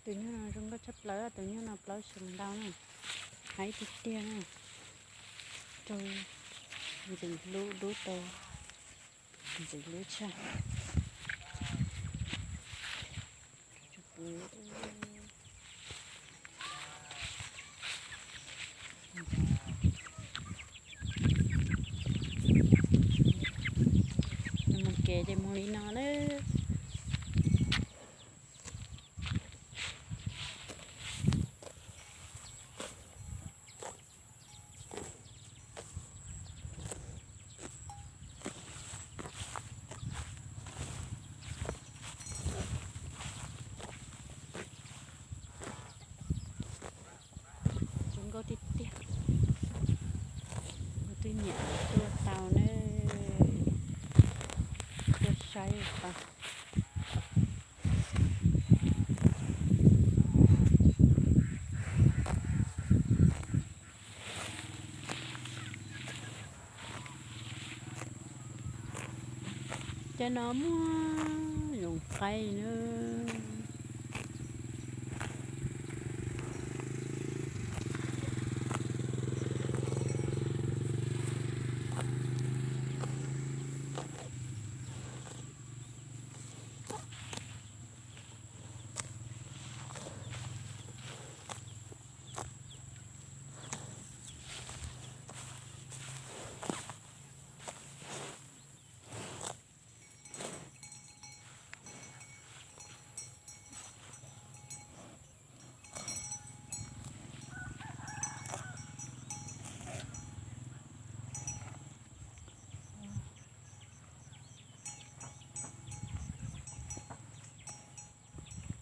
Tus nyuj no zoo nkauj tshaj plaws, tus nyuj no plaub xyoos ntau na, haib tiag tiag na, raug ntxim hlub dub tau, ntxim hlub tshaj. Mus kev ces mus li no lawm. Zoo nkauj tiag tiag, kuv twb nyiam tuaj tau na, tuaj saib tau. Cov no muaj zoo qaib na.